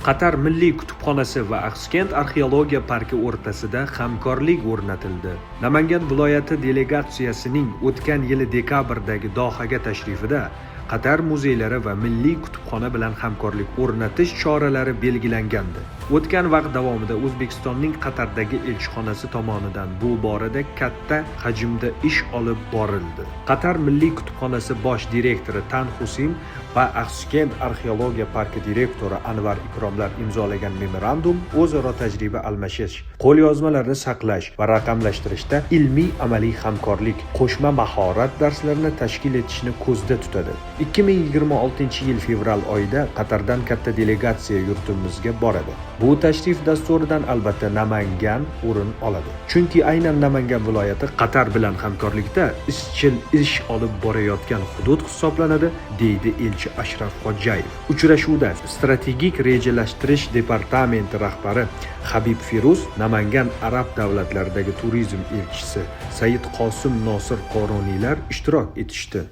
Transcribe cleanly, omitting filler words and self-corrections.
Qatar Milliy kutubxonasi va Axsukent arxeologiya parki o'rtasida hamkorlik o'rnatildi. Namangan viloyati delegatsiyasining o'tgan yili dekabrdagi Dohaga tashrifida Qatar muzeylari va Milliy kutubxona bilan hamkorlik o'rnatish choralari belgilangandi. O'tgan vaqt davomida O'zbekistonning Qatardagi elchixonasi tomonidan bu borada katta hajmda ish olib borildi. Qatar Milliy kutubxonasi bosh direktori Tan Husim va Axsukent arxeologiya parki direktori Anvar Ikromlar imzolagan memorandum o'zaro tajriba almashish, qo'lyozmalarni saqlash va raqamlashtirishda ilmiy-amaliy hamkorlik, qo'shma mahorat darslarini tashkil etishni ko'zda tutadi. 2026-yil fevral oyida Qatardan katta delegatsiya yurtimizga boradi. Bu tashrif dasturidan albatta Namangan o'rin oladi. Chunki aynan Namangan viloyati Qatar bilan hamkorlikda izchil ish olib borayotgan hudud hisoblanadi, deydi elchi Ashraf Xodjayev. Uchrashuvda strategik rejalashtirish departamenti rahbari Habib Feruz, Namangan arab davlatlaridagi turizm elchisi Said Qosim Nosir Qoroniylar ishtirok etishdi.